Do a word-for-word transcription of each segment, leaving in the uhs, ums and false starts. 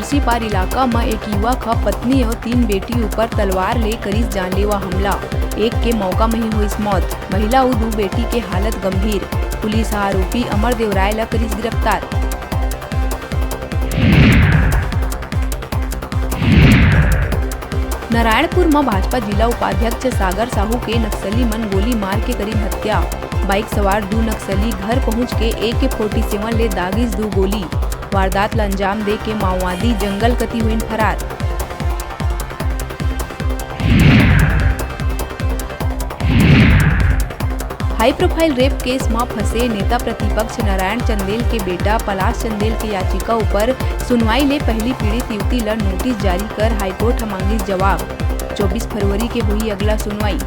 चिपार इलाका म एक युवक ह पत्नी अउ तीन बेटी ऊपर तलवार ले करिस जानलेवा हमला। एक के मौका म ही होइस मौत। महिला अउ दू बेटी के हालत गंभीर। पुलिस ह आरोपी अमर देवराय ल करिस गिरफ्तार। नारायणपुर म भाजपा जिला उपाध्यक्ष सागर साहू के नक्सली मन गोली मार के करिन हत्या। बाइक सवार दू नक्सली घर पहुंच के ए के फोर्टी सेवन ले दागिस दू गोली। वारदात ल अंजाम दे के माओवादी जंगल कति होइन फरार। हाई प्रोफाइल रेप केस म फंसे नेता प्रतिपक्ष नारायण चंदेल के बेटा पलाश चंदेल के याचिका ऊपर सुनवाई ले पहली पीड़ित युवती ल नोटिस जारी कर हाईकोर्ट ह मांगिस जवाब। चौबीस फरवरी के होही अगला सुनवाई।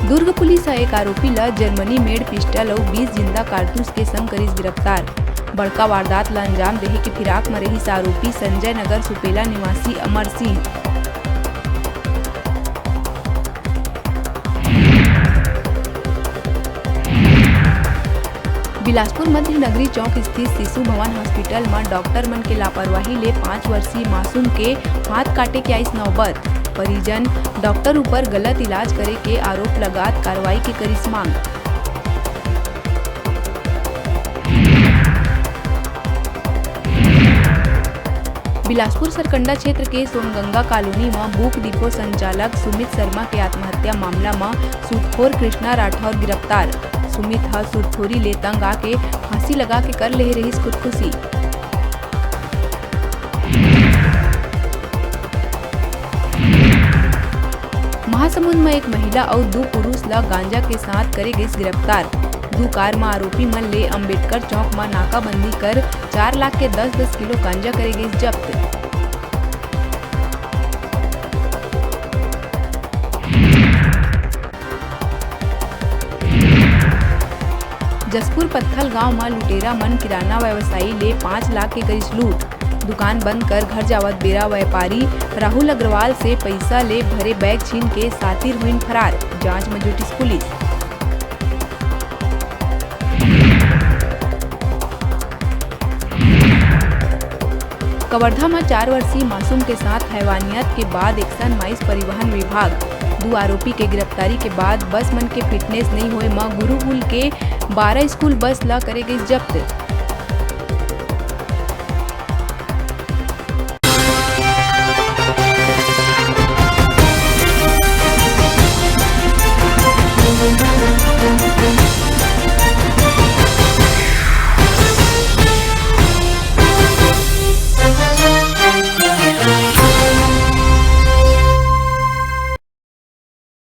दुर्ग पुलिस ह एक आरोपी ल जर्मनी मेड पिस्टल अउ बीस जिंदा कारतूस के संग करिस गिरफ्तार। बड़का वारदात ल अंजाम देहे के फिराक म रहिस आरोपी संजय नगर सुपेला निवासी अमर सिंह। बिलासपुर मंत्री नगरी चौक स्थित शिशु भवन हॉस्पिटल म डॉक्टर मन के लापरवाही ले पाँच वर्षीय मासूम के हाथ काटे के आइस नौबत। परिजन डॉक्टर ऊपर गलत इलाज करे के आरोप लगात कार्रवाई के करिस मांग। बिलासपुर सरकंडा क्षेत्र के सोनगंगा कॉलोनी म बुक डिपो संचालक सुमित शर्मा के आत्महत्या मामला म सूदखोर कृष्णा राठौर गिरफ्तार। सुमित ह सूदखोरी ले तंग आके फांसी लगा के कर लेहे रहिस खुदकुशी। महासमुंद म एक महिला अउ दू पुरुष ल गांजा के साथ करे गइस गिरफ्तार। दू कार म आरोपी मन ले अंबेडकर चौक म नाकाबंदी कर चार लाख के दस दस किलो गांजा करे गइस जब्त। जसपुर पत्थल गांव म लुटेरा मन किराना व्यवसायी ले पाँच लाख के करिस लूट। दुकान बंद कर घर जावत बेरा व्यापारी राहुल अग्रवाल से पइसा ले भरे बैग छीन के सातिर होइन फरार। जांच म जुटिस पुलिस। कवर्धा म चार वर्षीय मासूम के साथ हैवानियत के बाद एक्शन माइस परिवहन विभाग। दू आरोपी के गिरफ्तारी के बाद बस मन के फिटनेस नइ होए म गुरुकुल के बारह स्कूल बस ल करे गइस जब्त।